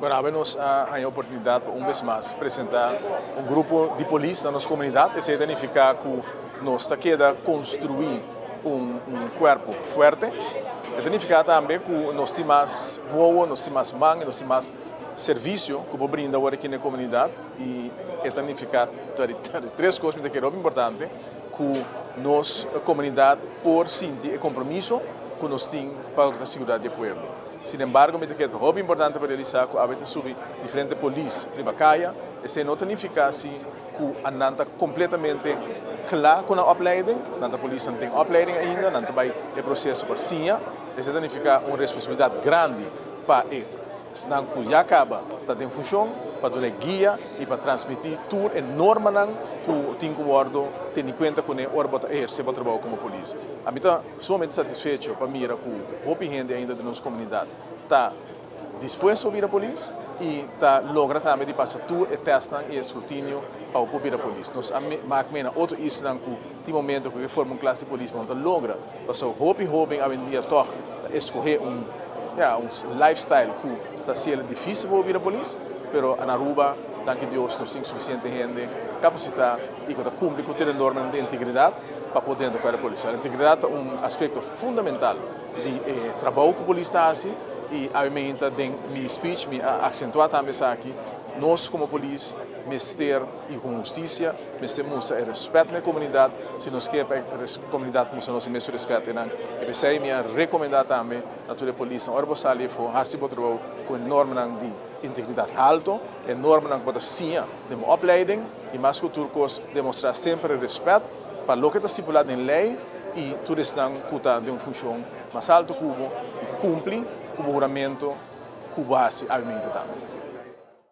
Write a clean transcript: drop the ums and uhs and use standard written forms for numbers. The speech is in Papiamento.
Bueno, awe nos a haña oportunidat pa un bes mas presentá un grupo di polis na nos komunidat. Esei ta nifiká ku nos ta keda konstruí un un kuerpo fuerte. E ta nifiká tambe ku nos tin mas wowo, nos tin mas man i nos tin mas servisio ku por brinda awor aki na e komunidat. I e ta nifiká tres kos mi ta kere hopi importante, ku nos komunidat por sinti e kompromiso ku nos tin pa loke ta siguridat di e pueblo. Sin embargo, mi ta kere ta hopi importante pa realisá ku awe ta subi diferente polis riba kaya. Esei no ta nifiká si ku a nan ta kompletamente kla ku nan opleiding. Nan ta polisnan den opleiding ainda, nan ta bai e proseso pa siña. Esei ta nifiká un responsabilidat grandi pa e esnan ku ya kaba ta den funshon pa duna e guia i pa transmití tur e normanan ku tin ku wòrdu teni kuenta kuné ora bo ta ehersé bo trabou komo polis. Ami ta Sumamente satisfecho pa mira cu hopi hende ainda den nos comunidad ta dispuesto pa bira polis y ta logra tambe di pasa tur e testnan y e scrutinio pa por bira polis. Nos a mak mena otro islanan cu tin momento cu ke forma un klas di polis pero no ta logra pasobra hopi hoben awendia tog ta escoge un ya un lifestyle cu ta haciel dificil pa por bira polis, pero na Aruba danki Dios nos tin suficiente hende capacita y cu ta cumpli cu tur e normanan di integridad. Pa por dentro cuerpo policial. Integridad ta un aspecto fundamental di e trabou cu polis ta haci y awe meinta den mi speech mi a accentua tambe esaki, nos como polis mester y como husticia mester mustra e respet na e comunidad si nos kier pa e comunidad mustra nos e mesun respet eynan. Y p'esey mi a recomenda tambe na tur e polisnan ora bo sali afo haci bo trabou cu e normanan di integridad halto, e normanan cu bo ta siña den bo opleiding. I mas ku tur kos, demostrá semper e rèspèt pa loke ta stipulá den lei i tur esnan ku ta den un funshon mas altu ku bo i kumpli ku bo huramentu ku bo hasi awe mente tambe.